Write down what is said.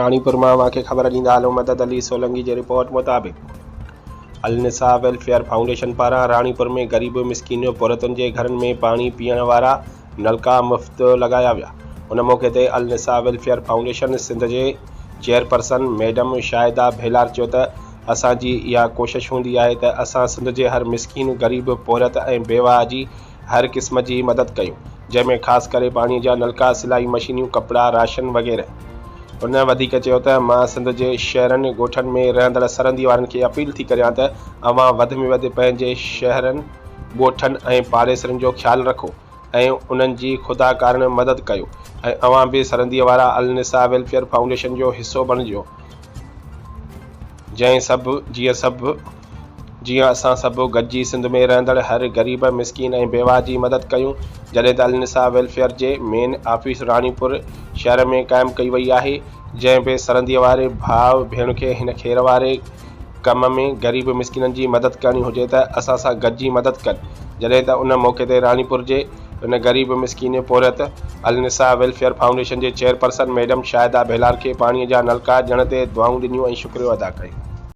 راڻيپور مان اوهان کي خبر ڏيندا هلون مدد علي سولنگي جي رپورٽ مطابق النساء ويلفيئر فائونڊيشن پاران راڻيپور ۾ غريب مسڪين پورهيتن جي گهرن ۾ پاڻي پيئڻ وارا نلڪا مفت لڳايا ويا ان موقعي تي النساء ويلفيئر فائونڊيشن سنڌ جي چيئرپرسن ميڊم شاهده ڀيلار چيو ته اسان جي اها ڪوشش هوندي آهي ته اسان سنڌ جي هر مسڪين غريب پورهيت ۽ بيواهه جي هر قسم جي مدد ڪيون جنهن ۾ خاص ڪري پاڻي جا نلڪا، سلائي مشينيون، ڪپڙا، راشن وغيره. هن وڌيڪ چيو ته مان سنڌ جي شهرن ڳوٺن ۾ رهندڙ سرندي وارن کي اپيل ٿي ڪريان ته اوهان وڌ ۾ وڌ پنهنجي شهرن، ڳوٺن ۽ پاڙيسرين جو خيال رکو ۽ انهن جي خدا ڪارڻ مدد ڪيو ۽ اوهان به سرندي وارا النساء ويلفيئر فائونڊيشن جو حصو بڻجو جنهن سڀ جيئن سڀ جيئن اسان سڀ گڏجي سنڌ ۾ رهندڙ هر غريب، مسڪين ۽ بيواهه جي مدد ڪيون، جڏهن ته النساء ويلفيئر جي مين آفيس راڻيپور شهر ۾ قائم ڪئي وئي آهي، جنهن به سرنديء واري ڀاء ڀيڻ کي هن خير واري ڪم ۾ غريب مسڪينن جي مدد ڪرڻي هجي ته اسان سان گڏجي مدد ڪن، جڏهن ته ان موقعي تي راڻيپور جي ان غريب مسڪين پورهيت النساء ويلفيئر فائونڊيشن جي چيئرپرسن ميڊم شاهده ڀيلار کي پاڻيء جا نلڪا ڏيڻ تي دعائون ڏنيون ۽ شڪريو ادا ڪيو.